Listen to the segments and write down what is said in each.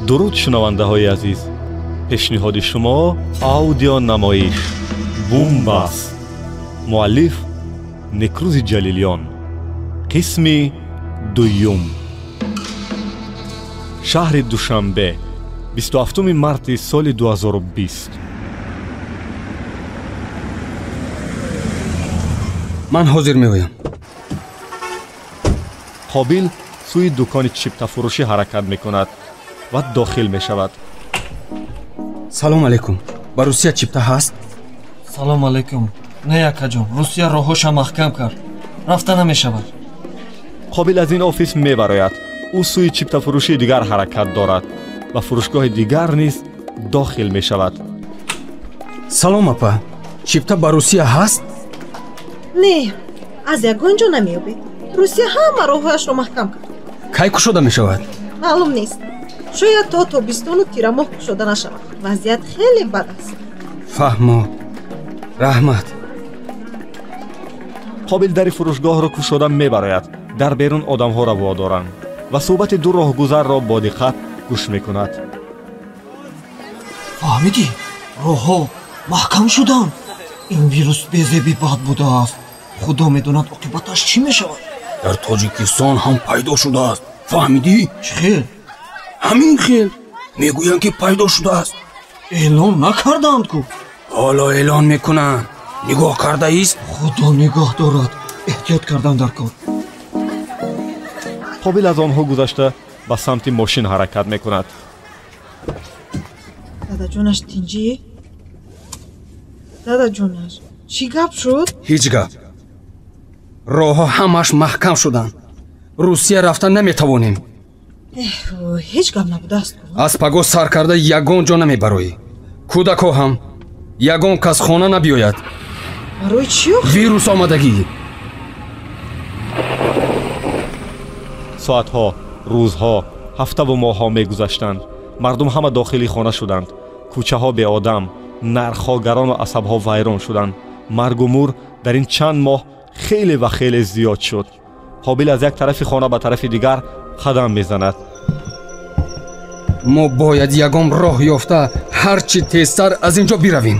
Дуруд, шунавандаҳои азиз. Пешниҳоди шумо аудионамоиш «Бумбаст». Муаллиф Некрӯзи Ҷалилиён. Қисми дуюм. Шаҳри Душанбе, 27 марти соли 2020. Ман ҳозир меоям. Қобил сӯи дукони чиптафурӯшӣ ҳаракат мекунад ва дохил мешавад. Салом алейкум. Ба Русия чипта ҳаст? Салом алейкум. Не, акаҷон, Русия роҳҳоша маҳкам кард, рафта намешавад. Қобил аз ин офис мебарояд. Ӯ сӯи чиптафурӯшии дигар ҳаракат дорад ва фурӯшгоҳи дигар низ дохил мешавад. Салом, апа. Чипта ба Русия ҳаст? Не, аз ягон ҷо намеёбед. Русия ҳама роҳҳояшро маҳкам кард. Кай кушода мешавад? Маълум нест. Шояд то тобистону тирамоҳ кушода нашавад. Вазъият хеле бад аст. Фаҳмо. Раҳмат. Қобил дари фурӯшгоҳро кушода мебарояд. Дар берун одамҳоро водоранд ва суҳбати ду роҳгузарро бо диққат гӯш мекунад. Фаҳмидӣ, роҳҳо маҳкам шуданд. Ин вирус безеби бад будааст. Худо медонад, оқибаташ чӣ мешавад. Дар Тоҷикистон ҳам пайдо шудааст. Фаҳмидӣ? Чӣ хел? Ҳамин хел. Мегӯянд, ки пайдо шудааст. Эълон накарданд ку. Ҳоло эълон мекунанд. Нигоҳ кардаист? Худо нигоҳ дорад. Эҳтиёт кардан дар кор. Қобил аз онҳо гузашта ба самти мошин ҳаракат мекунад. Дадаҷонаш, тинҷӣ? Дадаҷонаш, чӣ гап шуд? Ҳеҷ гап. Роҳҳо ҳамаш маҳкам шуданд. Русия рафта наметавонем. Ҳеҷ гап набудааст. Аз пагоҳ сар карда ягон ҷо намебароӣ. Кӯдакҳо ҳам. Ягон кас хона набиёяд. Барои чӣ? Вирус омадагӣ. Соатҳо, рӯзҳо, ҳафтаву моҳҳо мегузаштанд. Мардум ҳама дохили хона шуданд. Кӯчаҳо беодам, нархҳо гарону асабҳо вайрон шуданд. Маргу мур дар ин чанд моҳ хеле ва хеле зиёд шуд. Қобил аз як тарафи хона ба тарафи дигар қадам мезанад. Мо бояд ягон роҳ ёфта ҳар чӣ тезтар аз ин ҷо биравем.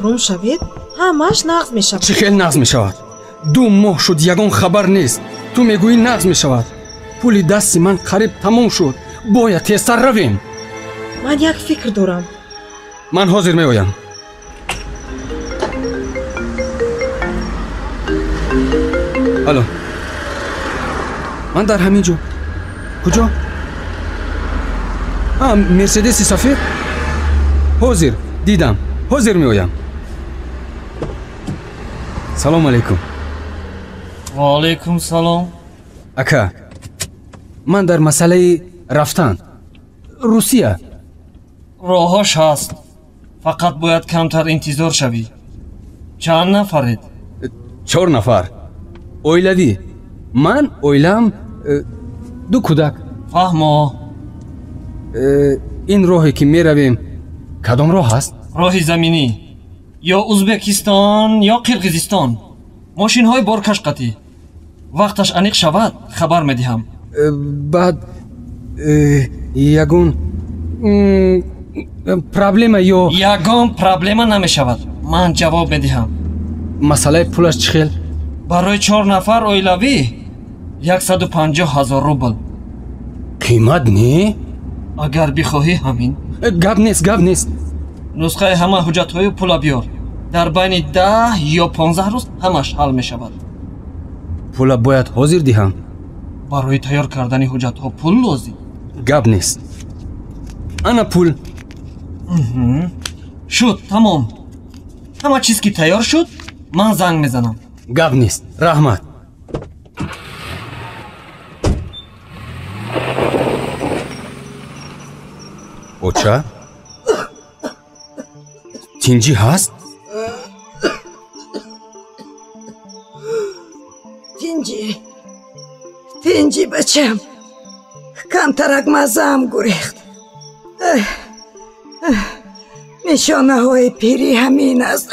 Ором шавед, ҳамааш нағз мешавад. Чӣ хел нағз мешавад? 2 моҳ шуд, ягон хабар нест. Ту мегӯӣ нағз мешавад. Пули дасти ман қариб тамом шуд. Бояд тезтар равем. Ман як фикр дорам. Ман ҳозир меоям. Алло, ман дар ҳамин ҷо. Куҷо? Мерседеси сафед? Ҳозир дидам, ҳозир меоям. Салом алейкум. Ва алейкум салом. Ака, ман дар масъалаи рафтан Русия. Роҳҳош ҳаст, фақат бояд камтар интизор шавӣ. Чанд нафаред? 4 нафар. Оилавӣ. Ман, оилам, 2 кӯдак. Фаҳмо. Ин роҳе ки меравем кадом роҳ аст? Роҳи заминӣ. Ё Узбекистон, ё Қирғизистон. Мошинҳои боркаш қатӣ. Вақташ аниқ шавад, хабар медиҳам. Баъд ягон проблема ё ягон проблема намешавад. Ман ҷавоб медиҳам. Масъалаи пулаш чӣ хел? Барои 4 нафар оилавӣ 150 000 рубл. Қимат не? Агар бихоҳӣ ҳамин. Гап нест, гап нест. Нусхаи ҳама ҳуҷҷатҳои пула биёр. Дар байни 10 ё 15 рӯз ҳамаш ҳал мешавад. Пула бояд ҳозир диҳам? Барои тайёр кардани ҳуҷҷатҳо пул лозим. Гап нест. Ана пул. Шуд, тамом. Ҳама чиз ки тайёр шуд, ман занг мезанам. Гап нест. Раҳмат. Оча? Тинҷӣ ҳаст? Тинҷӣ. Тинҷӣ, бачам. Камтарак маззаам гурехт. Нишонаҳои пирӣ ҳамин аст.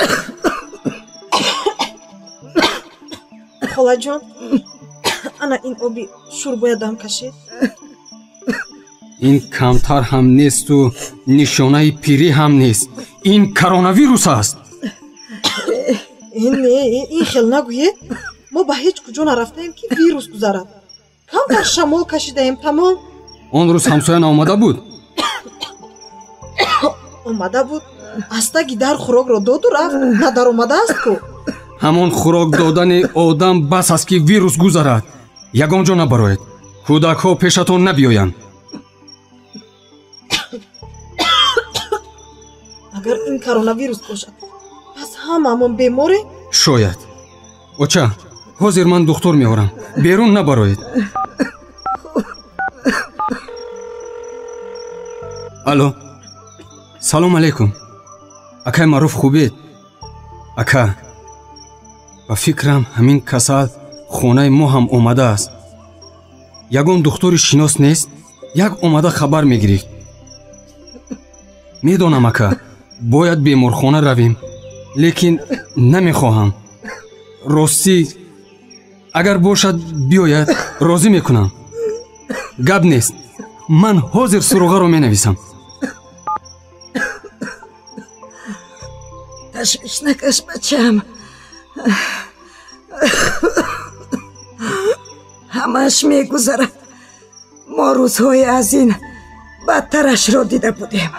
Холаҷон, ана ин оби шур бояд дам кашед. Ин камтар ҳам несту нишонаи пирӣ ҳам нест. Ин коронавирус аст. Не, ин хел нагӯед. Мо ба ҳеҷ куҷо нарафтаем, ки вирус гузарад. Камтар шамол кашидаем, тамом. Он рӯз ҳамсоя наомада буд? Омада буд. Аз таги дар хӯрокро доду рафт. Надаромадааст ку. Ҳамон хӯрок додани одам бас аст, ки вирус гузарад. Ягон ҷо набароед. Кӯдакҳо пешатон набиёянд. Агар ин коронавирус бошад, пас ҳамаамон беморем? Шояд. Оча, ҳозир ман духтур меорам. Берун набароед. Алло, салом алейкум. Акай Маъруф, хубед? Ака, ба фикрам ҳамин касал хонаи мо ҳам омадааст. Ягон духтури шинос нест? Як омада хабар мегирифт. Медонам, ака, бояд беморхона равем, лекин намехоҳам. Ростӣ, агар бошад биёяд, розӣ мекунам. Гап нест, ман ҳозир суроғаро менависам. Ташвиш накаш, бачам. Ҳамааш мегузарад. Мо рӯзҳои аз ин бадтарашро дида будем.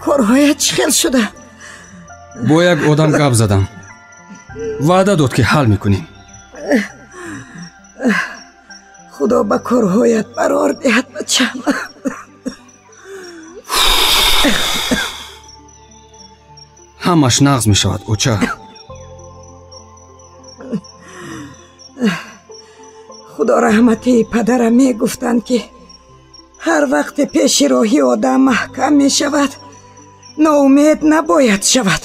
Корҳоят чӣ хел шуда? Бо як одам гап задам. Ваъда дод, ки ҳал мекунем. Худо ба корҳоят барор диҳад, бачам. Ҳамаш нағз мешавад, оча. Худо раҳматии падарам мегуфтанд, ки ҳар вақте пеши роҳи одам маҳкам мешавад, ноумед набояд шавад.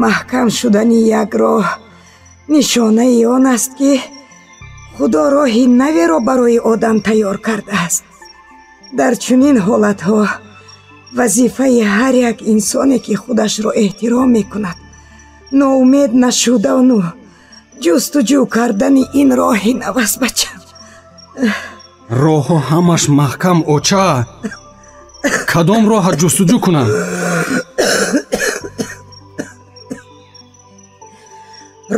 Маҳкам шудани як роҳ нишонаи он аст, ки Худо роҳи наверо барои одам тайёр кардааст. Дар чунин ҳолатҳо вазифаи ҳар як инсоне, ки худашро эҳтиром мекунад, ноумед нашудану ҷустуҷӯ кардани ин роҳи нав аст, бачам. Роҳҳо ҳамаш маҳкам, оча. Кадом роҳа ҷустуҷӯ кунам?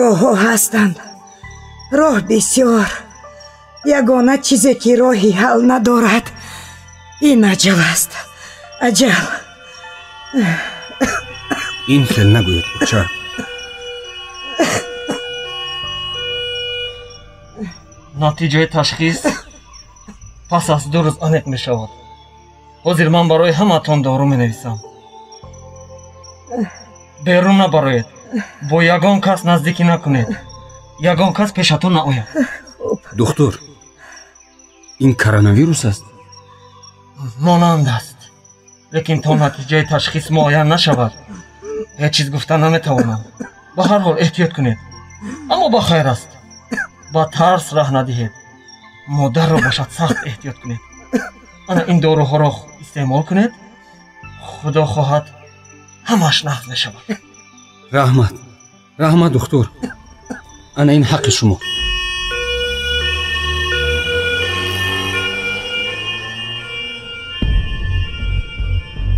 Роҳҳо ҳастанд, роҳ бисёр. Ягона чизе, ки роҳи ҳал надорад, ин аҷал аст. Аҷал. Ин хел нагӯед, оча. Натиҷаи ташхис пас аз 2 рӯз аниқ мешавад. Ҳозир ман барои ҳамаатон дору менависам. Берун набароед, бо ягон кас наздикӣ накунед, ягон кас пешатон наояд. Духтур, ин коронавирус аст? Монанд аст, лекин то натиҷаи ташхис муайян нашавад, ҳеҷ чиз гуфта наметавонам. Ба ҳар ҳол эҳтиёт кунед, аммо ба хайр аст. Ба тарс раҳ надиҳед. Модарро бошад сахт эҳтиёт кунед. Ана ин доруҳоро истеъмол кунед. Худо хоҳад ҳамааш нағз мешавад. Раҳмат, раҳмат, духтур. Ана ин ҳаққи шумо.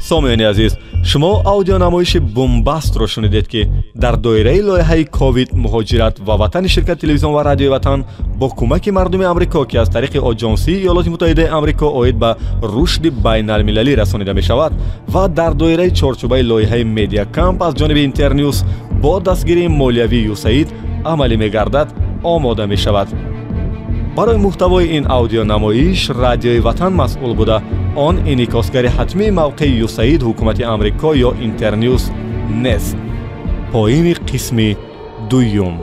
Сомиёни азиз, шумо аудионамоиши бомбастро шунидед, ки дар доираи лоиҳаи ковид, муҳоҷират ва ватани ширкати телевизион ва радиои Ватан бо кӯмаки мардуми Амрико, ки аз тариқи оҷонсии Иёлоти Муттаҳидаи Амрико оид ба рушди байналмилалӣ расонида мешавад ва дар доираи чорчӯбаи лоиҳаи Медиакамп аз ҷониби Интернюс бо дастгирии молиявии ЮСАИД амалӣ мегардад, омода мешавад. Барои муҳтавои ин аудионамоиш Радиои Ватан масъул буда, он инъикосгари ҳатмии мавқеи ЮСАИД, ҳукумати Амрико ё Интернюс нест. Поини қисми дуюм.